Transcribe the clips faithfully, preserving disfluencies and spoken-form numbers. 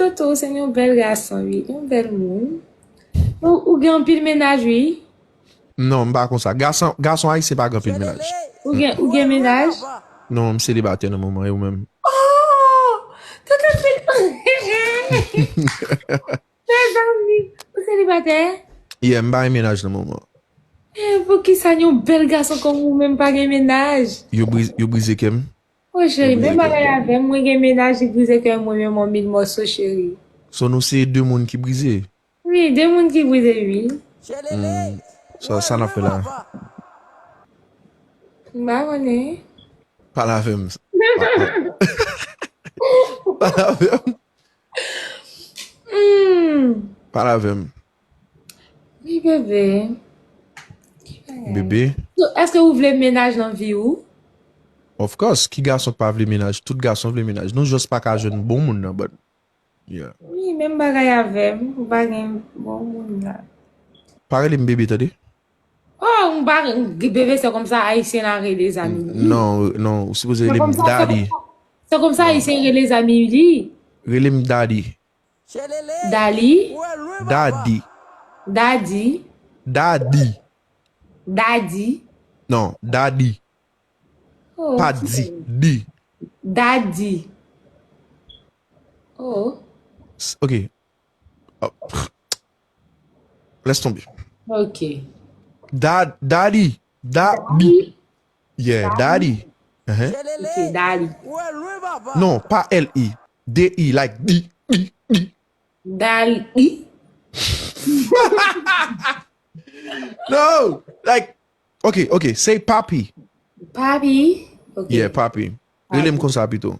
Toto, ou se yon bèl gason, wi. Yon bèl moun. Ou, ou gen anpil mennaj, wi. Non, m pa konsa. Gason, gason ayisyen pa gen anpil mennaj. Ou gen, ou gen mennaj? Non, m selibatè nan moman, e ou menm? Oh! Toto, se... Mezanmi, ou selibatè? Yeah, m pa gen mennaj nan moman. Eh, poukisa yon bèl gason kòm ou menm pa gen mennaj? Yo briz-, yo brize kè m. Oh, cheri, menm bagay avè m, mwen gen mennaj, li brize kè mwen, men mwen mil mòso, cheri. So, nou se de moun ki brize? Wi, de moun ki brize, wi. Hmm. Sa, sa n ap fè la? M pa konnen. Pale avè m. Pale avè m. Hmm. Pale avè m. Wi, bebe. Bebe. So, èske ou vle mennaj nan vi ou? Of course. Ki gason k pa vle mennaj? Tout gason vle mennaj. Nou just pa ka jwenn bon moun nan, but, yeah. Wi, menm bagay avè m. Ou pa gen bon moun la. Pa rele m bebe, tande? Oh, m pa, bebe, se konsa Ayisyen la rele zanmi li. Non, non, ou sipoze rele m daddy. Se konsa Ayisyen rele zanmi li. Rele m daddy. Dali? Daddy. Daddy? Daddy. Daddy? Non, daddy. Oh, pa di, di. Daddy. Oh. S-, ok. Oh, pff. Laisse tomber. Ok. Dad-, daddy. Daddy. Yeah, daddy. Uh-huh. Ok, daddy. Non, pa L I. D I, like, di, di, di. Daddy. No, like, ok, ok, say papi. Papi? Ok. Yeah, papi. Rele m konsa pito.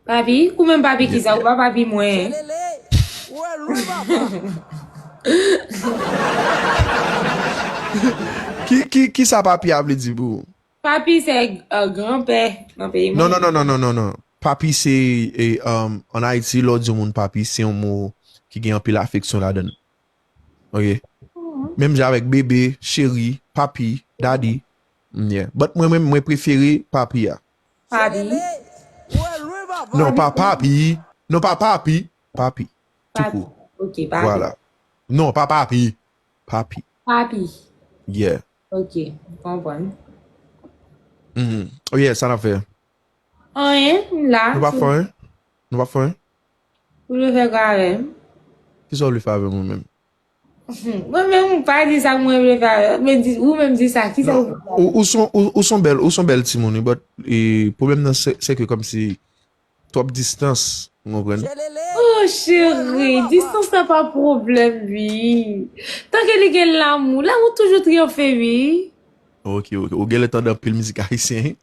Papi? Ou menm papi kisa? Ou pa papi mwen. Ki, ki, kisa papi a vle di pou ou? Papi se, euh, granpè nan peyi mwen. Non, non, non, non, non, non, non. Papi se, e, um, an Ayiti, lè w di yon moun papi, se yon mo ki gen anpil afeksyon ladan l. Ok. Menm jan avèk bebe, cheri, papi, daddy. Mm, yeah. But mwen menm, mwen prefere papi a. Papi. Non, pa papi. Non, pa papi. Papi. Tou kout. Ok, papi. Vwala. Non, pa papi. Papi. Papi. Yeah. Ok, m konprann. Mhm. Oh yeah, sa n ap fè? Anyen, m la. Nou pa fè anyen? Nou pa fè anyen? Ou vle fè kwa avè m? Kisa w vle fè avè m ou menm? Mwen menm, m pa di sa mwen vle fè avè w, men di, ou menm di sa, kisa w vle fè avè m? Ou, ou son, ou, ou son bèl, ou son bèl timoun, wi, but, e, pwoblèm nan se, se ke kòmsi twòp distans, ou konprann? Oh, cheri, distans la pa pwoblèm, wi. Tanke li gen lanmou, lanmou toujou triyonfe, wi. Ok, ok. Ou genlè tande anpil mizik ayisyen.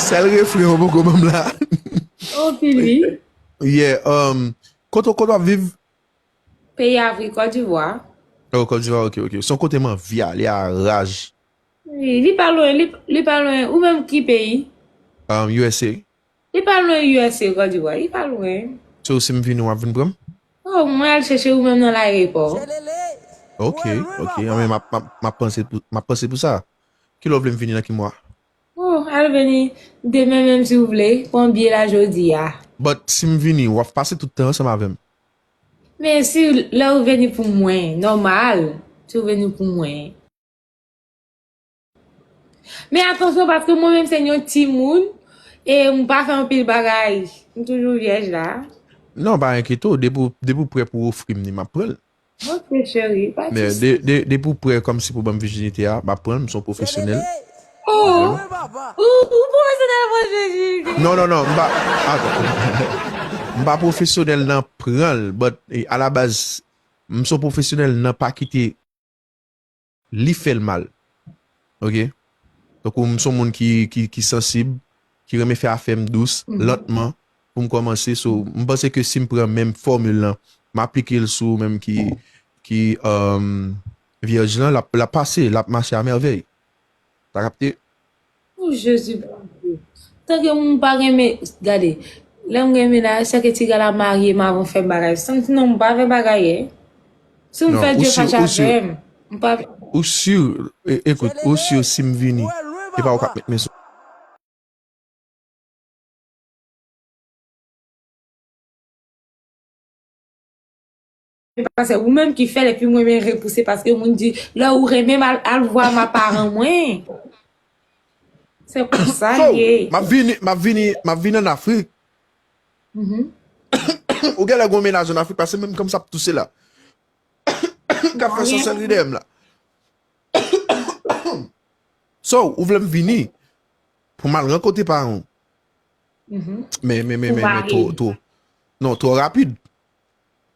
Sèl refren yo poko ban m la. Anpil, wi. Yeah, um, kote, kote w ap viv? Peyi Afrik, Kòt Divwa. Oh, Kòt Divwa, ok, ok. Se yon kote m anvi ale a raj. Wi, li pa lwen, li, li pa lwen. Ou menm ki peyi? Um, U S A. Li pa lwen U S A, Kòt Divwa, li pa lwen. So, si m vini, w ap vin pran m? Oh, mwen al chèche ou menm nan layerepo. Ok, ok. Anben, m ap, m ap, m ap panse pou, m ap panse pou sa. Kilè w vle m vini, nan ki mwa? Oh, al vini demen menm si w vle, pran biyè la jodi a. But si m vini, w ap pase tout tan ansanm avè m. Men si lè ou vini pou mwen, nòmal, si w vini pou mwen. Men atansyon, paske mwen menm se yon timoun, e m pa fè anpil bagay. M toujou vyèj la. Non, pa enkyete w, depi w, depi w prè pou w ofri m li, m ap pran l. Ok, cheri, pa de sousi. Men de, de, depi w prè kòmsi pou ban m vijinite a, m ap pran l, m se yon pwofesyonèl. Oh, ou, ou pwofesyonèl pran vijinite? Non, non, non, m pa, atann. M pa pwofesyonèl nan pran l, but, e, a la baz, m se yon pwofesyonèl nan pa kite li fè l mal. Ok? Tankou m se yon moun ki, ki, ki sansib, ki renmen fè afè m dous, lantman, pou m kòmanse. So, m panse ke si m pran menm fòmil lan, m aplike l sou ou menm ki, ki, um, vyèj lan, l ap, l ap pase, l ap mache a mèvèy. Sa kapte? Oh, Jezi Bondye. Tanke moun pa renmen, gade, lè m gen mennaj, tanke ti gala marye m avan fè bagay. Santi non, m pa fè bagay, eh. Si m fè Dye fache avè m, m pa. Ou si, e, ekout, ou si si m vini, e pa ou k ap met men sou. renmen, paske ou menm ki fè l, epi mwen menm repouse, paske moun di, lè ou renmen m, al, al vwa ma paran mwen. Se konsa l ye. M ap vini, m ap vini, m ap vini an Afrik. Ou genlè gon mennaj an Afrik, paske menm kòm sa ap touse la. M ka fè sòsèlri dèyè m la. So, ou vle m vini pou m al rankontre paran w. Men, men, men, men, men, two, two. Non, twò rapid.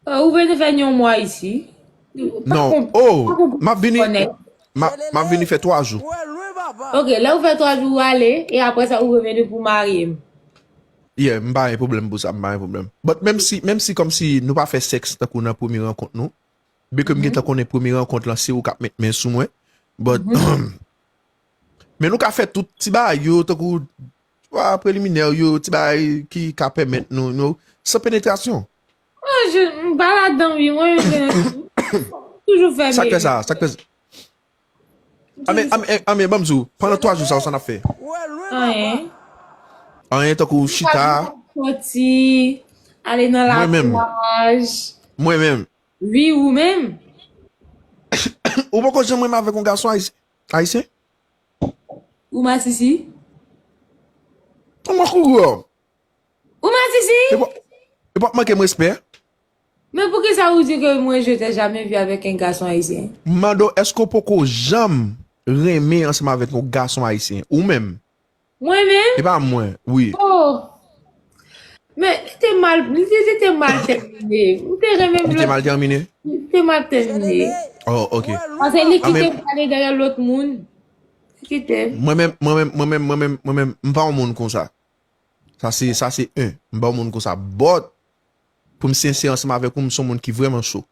Ou vle nou fè yon mwa isi? Non, oh, m ap vini, m ap vini fè twa jou. Ok, lè ou fè twa jou, ou ale, e apre sa, ou reveni pou marye m. Yeah, m pa gen pwoblèm pou sa, m pa gen pwoblèm. But menm si, menm si kòmsi nou pa fè sèks tankou nan premye rankont nou, byenke m gentan konnen premye rankont lan, se ou k ap met men sou mwen. But, men nou ka fè tout ti bagay yo, tankou, twa preliminè yo, ti bagay ki ka pèmèt nou, nou, san penetrasyon. Mwen, je, m pa ladan, wi, mwen, je, toujou fè Sa k fè sa, sa k fè sa. Ame, ame, ame, ban m di w, pandan twa jou sa, sa n ap fè. Anyen. Anyen tankou chita. Soti, ale nan laplaj. Mwen menm. Wi, ou menm. Ou poko janm renmen avèk yon gason ayisyen? Ayisyen? Ou masisi? Ou mwen kouri. Ou masisi? E pa, e pa manke m respè. Men poukisa ou di ke mwen je t'ai jamais vu avec un garçon haïtien? M mande w, èske w poko janm renmen ansanm avèk yon gason ayisyen? Ou menm? Mwen menm? E pa mwen, wi. Oh! Men, li te mal, li te, li te mal tèmine. Ou te renmen Li te mal tèmine? Li te mal tèmine. Oh, ok. Paske li kite m pale dèyè lòt moun. Li kite m. Mwen menm, mwen menm, mwen menm, mwen menm, mwen menm, m pa yon moun konsa. Sa se, sa se en. M pa yon moun konsa. But, pou m sensè ansanm avèk ou, m se yon moun ki vrèman cho.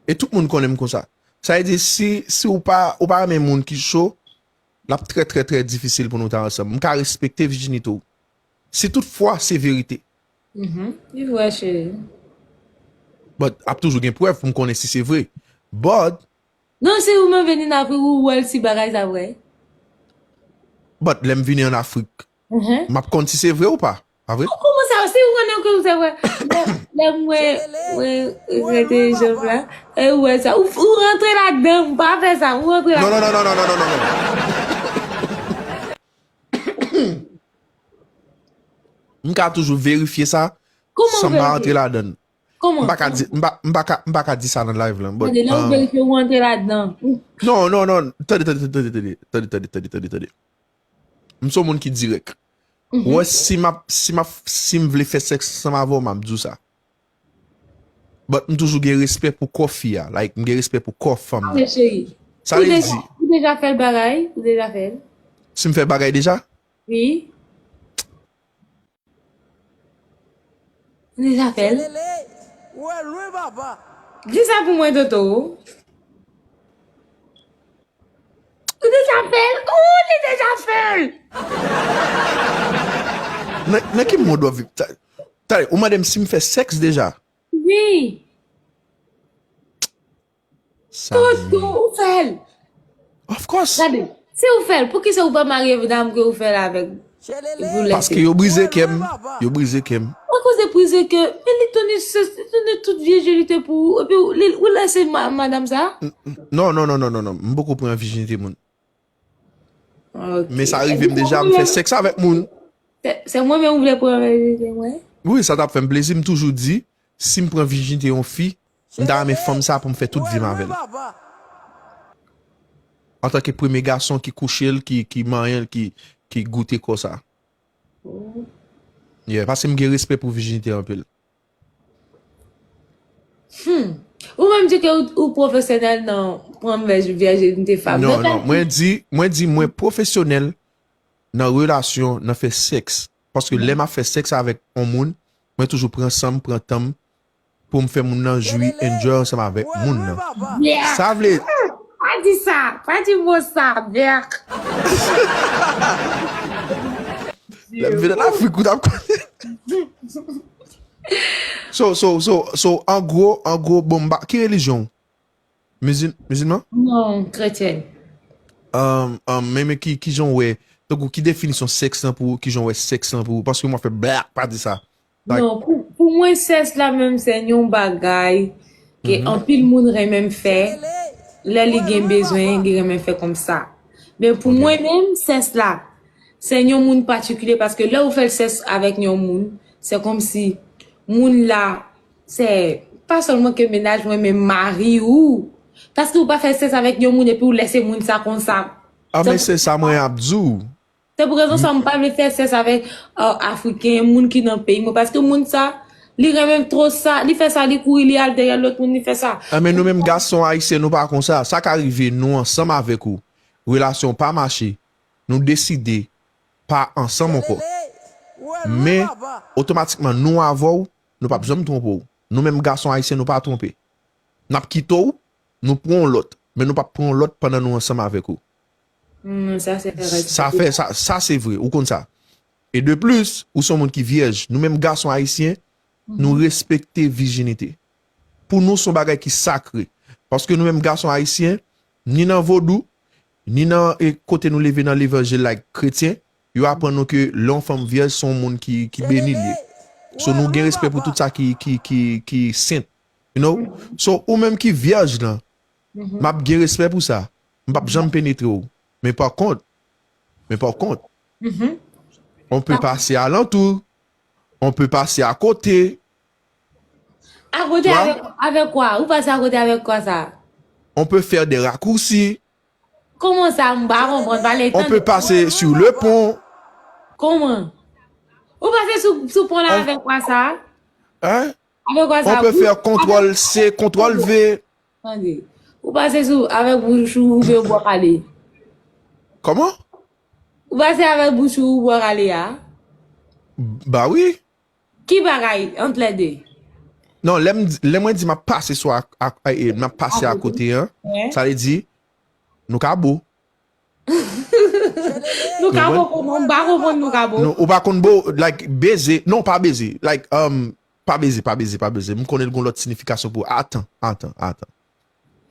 E tout moun konnen m konsa. Sa vle di, si, si ou pa, ou pa renmen moun ki cho, l ap trè, trè, trè difisil pou nou ta ansanm. M ka respekte vijinite w. Si toutfwa se verite. Li vrè, cheri. But, ap toujou gen prèv pou m konnen si se vre. But, Non, si ou menm vini nan Afrik, ou wè l si bagay sa vrè. But, lè m vini an Afrik, m ap konn si se vre ou pa. Pa vre? Kòman sa, si ou konnen ke se vre? Lè, lè mwen, mwen rete janm la, e ou wè sa, ou, ou rantre ladan, m pa fè sa, ou rantre ladan. Non, non, non, non, non, non, non, non. M ka toujou verifye sa san m pa rantre ladan. Kòman? M pa ka di, m pa, m pa ka, m pa ka di sa nan live lan. But, Tande, lè ou verifye, ou rantre ladan. Non, non, non. Tande, tande, tande, tande, tande, tande, tande, tande, tande. M se yon moun ki dirèk. Ou wè, si m ap, si m ap, si m vle fè sèks ansanm avè w, m ap di w sa. But m toujou gen respè pou kò fi a. Like, m gen respè pou kò fanm nan. Ok, cheri. Sa vle di. Ou deja fè l bagay? Ou deja fè l? Si m fè bagay deja? Wi. Ou deja fè l? Di sa pou mwen, Toto. Ou deja fè l? Ou li deja fè l? Nan, nan ki mond w ap viv? Ta- Tande, ou mande m si m fè sèks deja? Wi. Sa Toto, ou fè l. Of course. Gade, si ou fè l, poukisa ou pa marye avèk dam ke ou fè l avèk? Pou lè Paske yo brize kè m. Yo brize kè m. Akoz de brize kè, men li tounen se, li tounen tout vijinite pou ou, epi ou, li, ou lèse ma- madanm sa? Non, non, non, non, non, non. M poko pran vijinite moun. Ok. Men sa rive m deja, m fè sèks avèk moun. Se, se mwen menm ou vle pran vijinite mwen? Wi, sa t ap fè m plezi. M toujou di, si m pran vijinite yon fi, m ta renmen fanm sa pou m fè tout vi m avè l. Antanke premye gason ki kouche l, ki, ki manyen l, ki, ki goute kò sa. Yeah, paske m gen respè pou vijinite anpil. Hmm. Ou menm di ke ou, ou pwofesyonèl nan pran vèj, vèjinite fanm. Non, non, mwen di, mwen di mwen pwofesyonèl nan relasyon, nan fè sèks. Paske lè m ap fè sèks avèk yon moun, mwen toujou pran san m, pran tan m pou m fè moun nan jwi, enjoy ansanm avèk moun nan. Sa vle. Pa di sa, pa di mo sa, bèk. Lè m vin an Afrik, ou t ap konnen. So, so, so, so, an gwo, an gwo, bon, m pa, ki relijyon w? Mizil-, mizilman? Non, kretyèn. Um, um, men, men ki, ki jan w wè, tankou ki definisyon sèks lan pou ou, ki jan w wè sèks lan pou ou? Paske mwen fè blak, pa di sa. Like, Non, pou, pou mwen, sèks la menm, se yon bagay. Ke anpil moun renmen fè, lè li gen bezwen, li renmen fè konsa. Men pou mwen menm, sès la, se yon moun patikilye, paske lè ou fè sès avèk yon moun, se kòmsi moun la, se pa sèlman ke mennaj mwen, men mari ou. Paske ou pa fè sès avèk yon moun epi ou lèse moun sa konsa. A, men se sa mwen ap di w. Se pou rezon sa m pa vle fè sès avèk, euh, Afriken, moun ki nan peyi mwen, paske moun sa, li renmen twò sa, li fè sa, li kouri, li al dèyè lòt moun, li fè sa. A, men nou menm gason ayisyen, nou pa konsa. Sa ka rive, nou ansanm avèk ou, relasyon pa mache, nou deside pa ansanm ankò. Men, otomatikman, nou avè w, nou p ap janm twonpe w. Nou menm gason ayisyen, nou pa twonpe. N ap kite w, nou pran yon lòt, men nou p ap pran yon lòt pandan nou ansanm avèk ou. Hmm, sa se vre. Sa fè, sa, sa se vre, ou konn sa. E de plis, ou se yon moun ki vyèj. Nou menm gason ayisyen, nou respekte vijinite. Pou nou, se yon bagay ki sakre. Paske nou menm gason ayisyen, ni nan vodou, ni nan, e, kote nou leve nan levanjil, like, kretyen, yo aprann nou ke lè yon fanm vyèj, se yon moun ki, ki beni li ye. So, nou gen respè pou tout sa ki, ki, ki, ki sent. You know? So, ou menm ki vyèj lan, m ap gen respè pou sa. M p ap janm penetre w. Men pa kont, men pa kont, on peut passer alentour, on peut passer à côté. À côté avec, avec quoi? Ou pase akote avèk kwa sa? On peut faire des raccourcis. Kòman sa? M pa konprann, pale, on peut passer sur le pont. Kòman? Ou pase sou, sou pon la avèk kwa sa? Hein? Avèk kwa sa? On peut faire contrôle C, contrôle V. Tande. Ou pase sou avèk bouch ou ouvè ou bò kale. Kòman? Ou pase avèk bouch ou bò kale a? Ba wi. Ki bagay ant lè de? Non, lè m, lè mwen di m ap pase sou ak, ak, e, m ap pase akote an, sa vle di, nou ka bo. Nou ka bo kòman? M pa konprann nou ka bo. Nou, ou pa konn bo, like, beze. Non, pa beze. Like, um, pa beze, pa beze, pa beze. M konnen l gon lòt sinifikasyon pou, atan, atan, atan.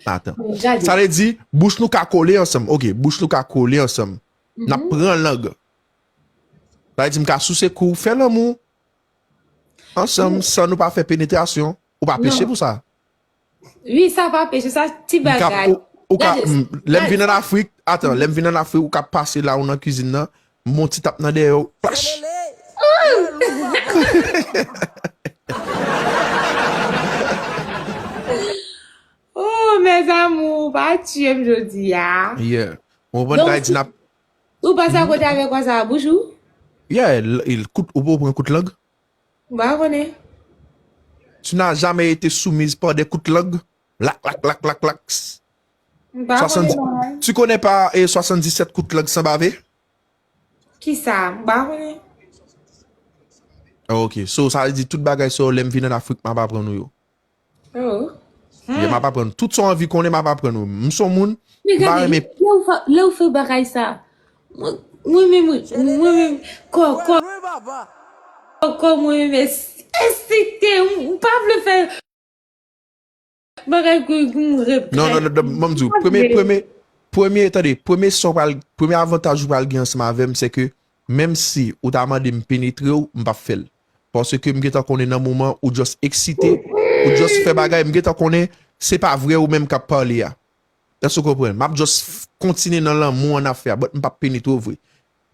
Atan. Sa vle di, bouch nou ka kole ansanm. Ok, bouch nou ka kole ansanm. N ap pran lang. Sa vle di, m ka souse kou, fè lanmou ansanm, san nou pa fè penetrasyon. Ou pa peche pou sa. Wi, sa pa peche, sa ti bagay. Ou ka, lè m vin ann Afrik, atan, lè m vin ann Afrik, ou ka pase la, ou nan kizin nan, m bon ti tap nan dèyè w, pach! Oh, mes amours, pa tiye m jodi a. Yeah. Ou konprann, sa vle di n ap... Ou pase akote avèk kwa sa, bouch ou? Yeah, l, l, kout, ou pran kout lang? M pa konnen. Tu n'as jamais été soumise par des coups de langue? Lak, lak, lak, lak, lak. M pa konnen. Tu connais pas, eh, soixante-dix-sept coups de langue sans baver? Kisa? M pa konnen. Ah, ok. So, sa vle di tout bagay sa yo, lè m vin ann Afrik, m ap aprann ou yo. Oh. Yeah, m ap aprann. Tout sa w anvi konnen, m ap aprann ou. M se yon moun, m pa renmen. Lè ou fè, lè ou fè bagay sa, mwen, mwen menm, mwen menm, kò, kò, kò, mwen menm, es-, eksite, m, m pa vle fè bagay ki, ki m rep-, non, non, non, non, ban m di w, premye, premye, premye, tande, premye sa w pral, premye avantaj ou pral gen ansanm avè m, se ke menm si ou ta mande m penetre w, m p ap fè l. Paske m gentan konnen nan moman ou just eksite, ou just fè bagay, m gentan konnen se pa vrè ou menm k ap pale a. Èske w konprann? M ap just f-, kontinye nan lanmou an n ap fè a, but m p ap penetre w vre.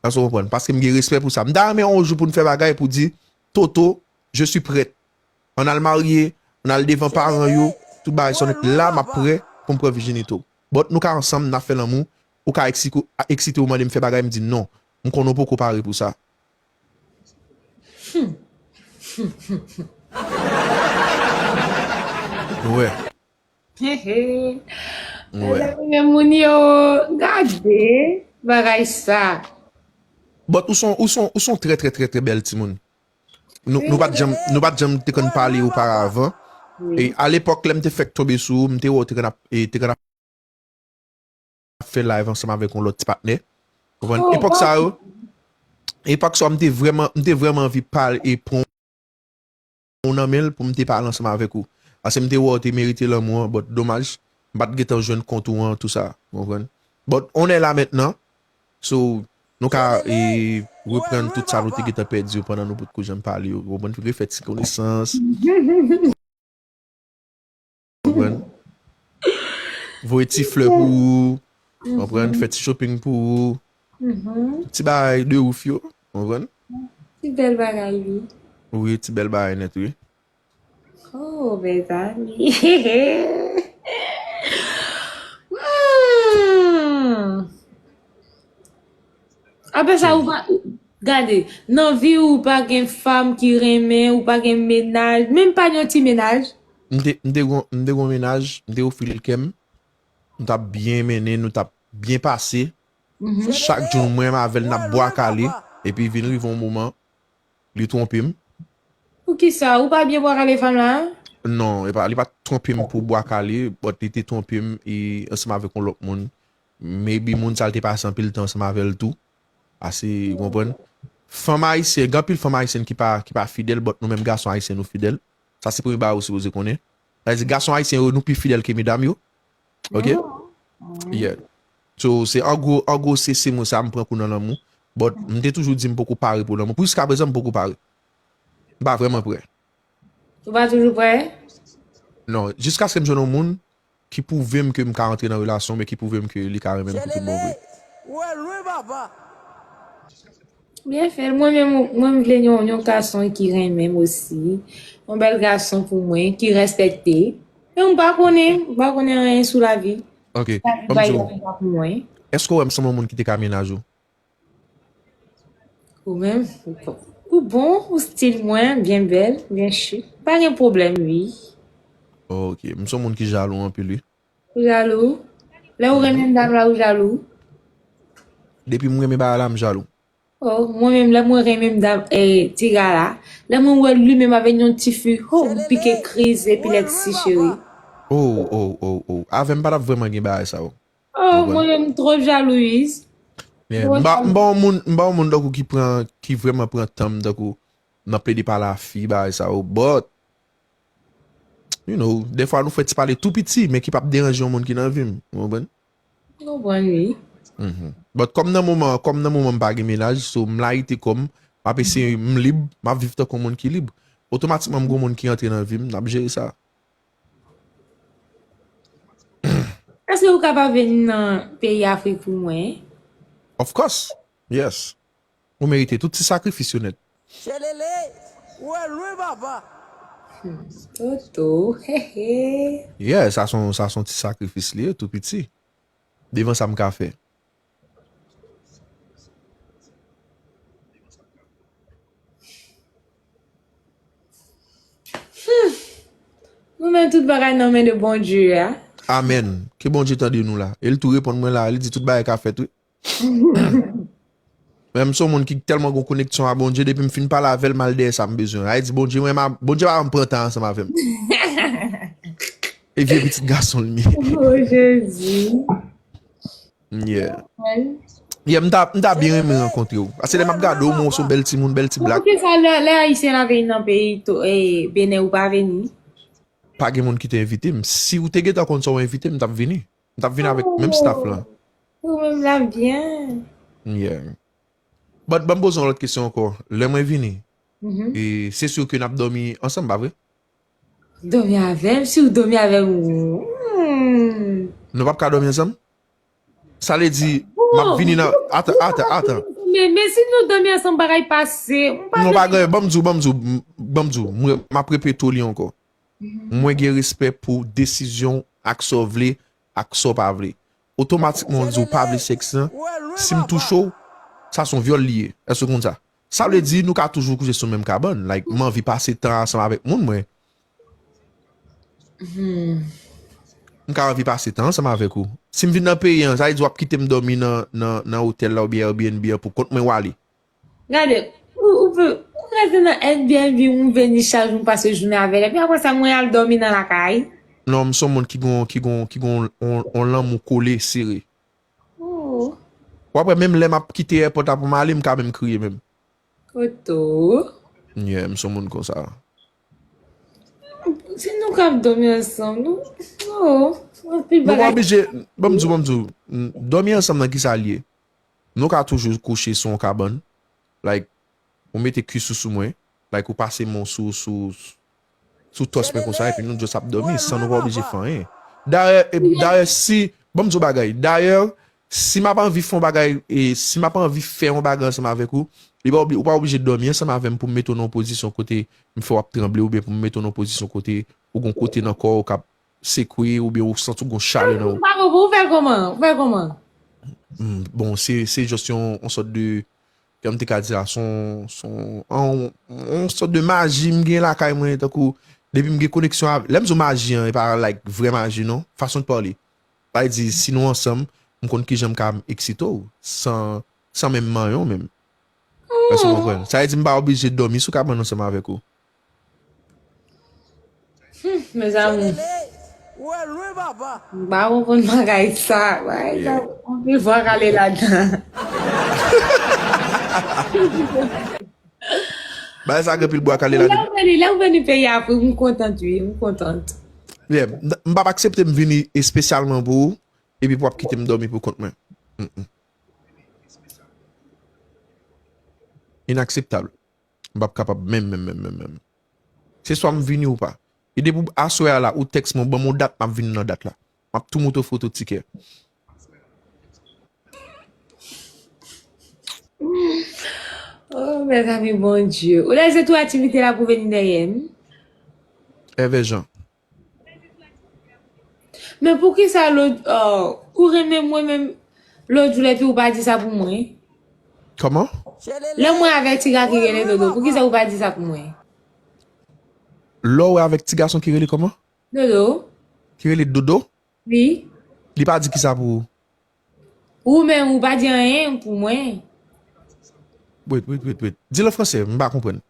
Èske w konprann? Paske m gen respè pou sa. M ta renmen yon jou pou n fè bagay pou di, Toto, je suis prête. Ann al marye, ann al devan paran yo, tout bagay sa nèt la, m ap prè pou m pran vijinite w. But nou ka ansanm, n ap fè lanmou, ou ka eksiko-, eksite w mande m fè bagay, m di non. M konnen w poko pare pou sa. Wè. Hehe. Wè. Mezanmi, men moun yo, gade bagay sa. But ou son, ou son, ou son trè, trè, trè, trè bèl timoun. Nou, nou pa t janm, nou pa t janm te konn pale oparavan. E a lepòk, lè m te fèk tonbe sou ou, m te wè w te konn ap, e, te konn ap fè live ansanm avèk yon lòt ti patnè. Konprann? Epòk sa yo, epòk sa yo, m te vrèman, m te vrèman anvi pale e pran w nan men l pou m te pale ansanm avèk ou. Paske m te wè w te merite lanmou an, but domaj, m pa t gentan jwenn kont ou an, tou sa. Konprann? But on est là maintenant. So, nou ka, e, reprann tout sa nou te gentan pèdi yo pandan nou potko janm pale yo. Konprann? Refè ti konesans. Voye ti flè pou ou, konprann, fè ti shopping pou ou. Ti bagay de ouf yo, konprann? Ti bèl bagay, wi. Wi, ti bèl bagay nèt, wi. Oh, mezanmi. Hmm. Apre sa, ou pa, gade, nan vi ou pa gen fanm ki renmen, ou pa gen mennaj, menm pa yon ti mennaj. M te, m te gon, m te gon mennaj, m te ofri l kè m, nou t ap byen mennen, nou t ap byen pase. Chak jou mwen avè l n ap bwa kale, epi vin rive yon moman, li twonpe m. Poukisa? Ou pa byen bwa kale fanm la? Non, e pa, li pa t twonpe m pou bwa kale, but li te twonpe m e ansanm avèk yon lòt moun. Maybe moun sa l te pase anpil tan ansanm avè l tou. Ase, ou konprann? Fanm ayisyen, gen anpil fanm ayisyen ki pa, ki pa fidèl, but nou menm gason ayisyen nou fidèl. Sa se premye bagay ou sipoze konnen. Sa vle di gason ayisyen yo, nou pi fidèl ke medam yo. Ok? Yeah. So, se an gwo, an gwo, se, se mo sa m pran kou nan lanmou. But, m te toujou di m poko pare pou lanmou. Pou jiska prezan, m poko pare. M pa vrèman prè. Ou pa toujou prè? Non, jiskaske m jwenn yon moun ki pwouve m ke m ka antre nan relasyon, men ki pwouve m ke li ka renmen m pou tout bon vre. Byen fè l. Mwen menm, mwen m vle yon, yon gason ki renmen m osi. Yon bèl gason pou mwen, ki respekte. Men m pa konnen, m pa konnen anyen sou lavi. Ok, lavi bay lavi pa pou mwen. Èske w wè m sanble yon moun ki te ka mennaj ou? Ou menm, ou bon, ou stil mwen, byen bèl, byen chik. Pa gen pwoblèm, wi. Ok, m se yon moun ki jalou anpil, wi. Ou jalou? Lè ou renmen dam la, ou jalou? Depi m renmen bagay la, m jalou. Oh, mwen menm, lè mwen renmen dam, eh, tiga la, lè mwen wè li menm avèk yon ti fi, ho, m pike kriz epilepsi, cheri. Oh, oh, oh, oh. Avè m pa t ap vrèman gen bagay sa yo. Oh, mwen menm, m twò jalou, wi. Yeah, m pa, m pa yon moun, m pa yon moun tankou ki pran, ki vrèman pran tan m tankou nan plede pale a fi, bagay sa yo. But, you know, dèfwa nou fè ti pale tou piti, men ki p ap deranje yon moun ki nan vi m. Ou konprann? M konprann, wi. But kòm nan moman, kòm nan moman m pa gen mennaj, so m layite kò m, m ap eseye, m lib, m ap viv tankou yon moun ki lib. Otomatikman, m gen yon moun ki antre nan vi m, n ap jere sa. Èske ou kapab vin nan peyi Afrik pou mwen? Of course. Yes. Ou merite tout ti sakrifis yo nèt. Chelele, ou wè lwen papa. Hmm, Toto, hehe. Yeah, sa son, sa son ti sakrifis li ye, tou piti. Devan sa m ka fè. Hmm. Nou men tout bagay nan men de Bondye a. Amèn. Ke Bondye tande nou la. E l tou reponn mwen la, li di tout bagay ka fèt, wi. Men m se yon moun ki tèlman gon koneksyon a Bondye, depi m fin pale avè l, m al dèyè sa m bezwen. Sa vle di Bondye, mwen, Bondye pa janm pran tan ansanm avè m. E vye pitit gason l m ye. Oh, Jezi. Yeah. Yeah, m ta, m ta byen renmen rankontre w. Paske lè m ap gade w, m wè w se yon bèl timoun, bèl ti blak. Poukisa lè, lè Ayisyen la vini nan peyi, eh, Benin, ou pa vini? Pa gen moun ki te envite m. Si w te gentan konn sa w envite m, m t ap vini. M t ap vin avèk menm staff lan. Ou menm la byen. Yeah. But, ban m poze yon lòt kesyon ankò. Lè mwen vini, e, se si ke n ap dòmi ansanm, pa vre? Dòmi avè m, si w dòmi avè m, hmm. Nou p ap ka dòmi ansanm? Sa vle di, m ap vini nan, atan, atan, atan. Men, men si nou dòmi ansanm, bagay pase. M pa vle. Non, pa gen, ban m di w, ban m di w, m, ban m di w, mwen, m ap repete w li ankò. Mwen gen respè pou desizyon ak sa w vle, ak sa w pa vle. Otomatikman, w di w pa vle sèks lan. Si m touche w, sa se yon vyòl li ye. Èske w konn sa? Sa vle di, nou ka toujou kouche sou menm kabann. Like, m anvi pase tan ansanm avèk moun mwen. M ka anvi pase tan ansanm avèk ou. Si m vin nan peyi an, sa vle di w ap kite m dòmi nan, nan, nan otèl la oubyen Airbnb an pou kont mwen w ale. Gade, ou, ou pe, ou rete nan Airbnb, ou vini chak jou, m pase jounen avè l, epi apre sa, mwen al dòmi nan lakay. Non, m se yon moun ki gon, ki gon, ki gon on, on lanmou kole, sere. Oh. W ap wè, menm lè m ap kite èpòt la pou m ale, m ka menm kriye menm. Toto. Yeah, m se yon moun konsa. Si nou ka ap dòmi ansanm, nou, oh, anpil bagay. Nou pa oblije, ban m di w, ban m di w, dòmi ansanm nan ki sa l ye? Nou ka toujou kouche sou yon kabann. Like, ou mete kwi sou sou mwen. Like, ou pase men w sou, sou, sou tòs mwen konsa, epi nou just ap dòmi, san nou pa oblije fè anyen. Dayè, e, dayè, si, ban m di w bagay. Dayè, si m ap anvi fè yon bagay, e, si m ap anvi fè yon bagay ansanm avèk ou, li pa obli-, ou pa oblije dòmi ansanm avè m pou m mete w nan yon pozisyon kote m fè w ap tranble oubyen pou m mete w nan yon pozisyon kote ou gon kote nan kò w k ap sekwe oubyen ou santi w gon chalè nan ou. Ou pa konprann, ou fè kòman? Ou fè kòman? Hmm, bon, se, se just yon, yon sòt de, jan m te ka di la, se yon, se yon, yon, yon sòt de maji m gen lakay mwen, tankou, depi m gen koneksyon avè, lè m di w maji an, e pa, like, vrè maji, non, fason de pale. Pa di, si nou ansanm, m konn kijan m ka eksite w, san, san menm manyen w menm. Èske w konprann? Sa vle di m pa oblije dòmi sou kabann ansanm avèk ou. Hmm, mezanmi. Ou wè lwen, papa. M pa konprann bagay sa. Bagay sa, anpil vwa k ale ladan. Bagay sa gen pil bwa k ale ladan. Lè w vini, lè w vini peyi a, wi, m kontan, wi, m kontan. Yeah, m, m p ap aksepte m vini espesyalman pou ou, epi pou w ap kite m dòmi pou kont mwen. Mm-mm. Inakseptab. M p ap kapab menm, menm, menm, menm, menm. Se swa m vini ou pa. E depi aswè a la, ou tèks mwen, ban m yon dat, m ap vini nan dat la. M ap tou montre w foto tikè. Oh, mezanmi, Bondye. Ou lèze tou aktivite la pou vini dèyè m? Èvè Jan. Men poukisa lòt, oh, ou renmen mwen menm lòt jou epi ou pa di sa pou mwen? Kòman? Lè mwen avè ti gars ki rele Dodo, poukisa ou pa di sa pou mwen? Lè w avèk ti gason ki rele kòman? Dodo. Ki rele Dodo? Wi. Li pa di kisa pou ou? Ou menm, ou pa di anyen pou mwen. Wait, wait, wait, wait. Di l an fransè, m pa konprann.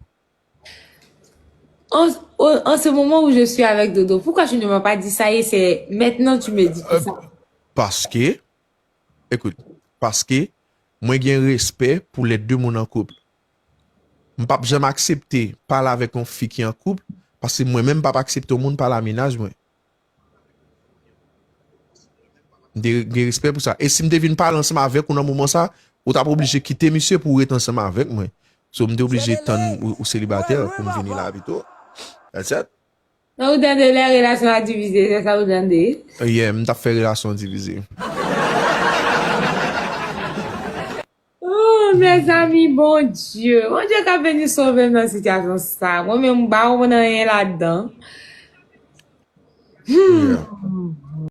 En, en, en ce moment où je suis avec Dodo, pourquoi tu ne m'as pas dit ça et c'est maintenant tu me dis que ça? Paske, ekout, paske mwen gen respè pou lè de moun an koup. M p ap janm aksepte pale avèk yon fi ki an koup, paske mwen menm m p ap aksepte yon moun pale a mennaj mwen. M te gen respè pou sa. E si m te vin pale ansanm avèk ou nan moman sa, ou t ap oblije kite misye pou w ret ansanm avèk mwen. So, m te oblije tann ou, ou selibatè pou m vini la pito. That's it. Sa ou tande lè relasyon an divize, se sa ou tande? Yeah, m t ap fè relasyon an divize. Oh, mezanmi, Bondye. Bondye ka vini sove m nan sitiyasyon sa. Mwen menm, m pa konprann anyen ladan. Hmm. Yeah.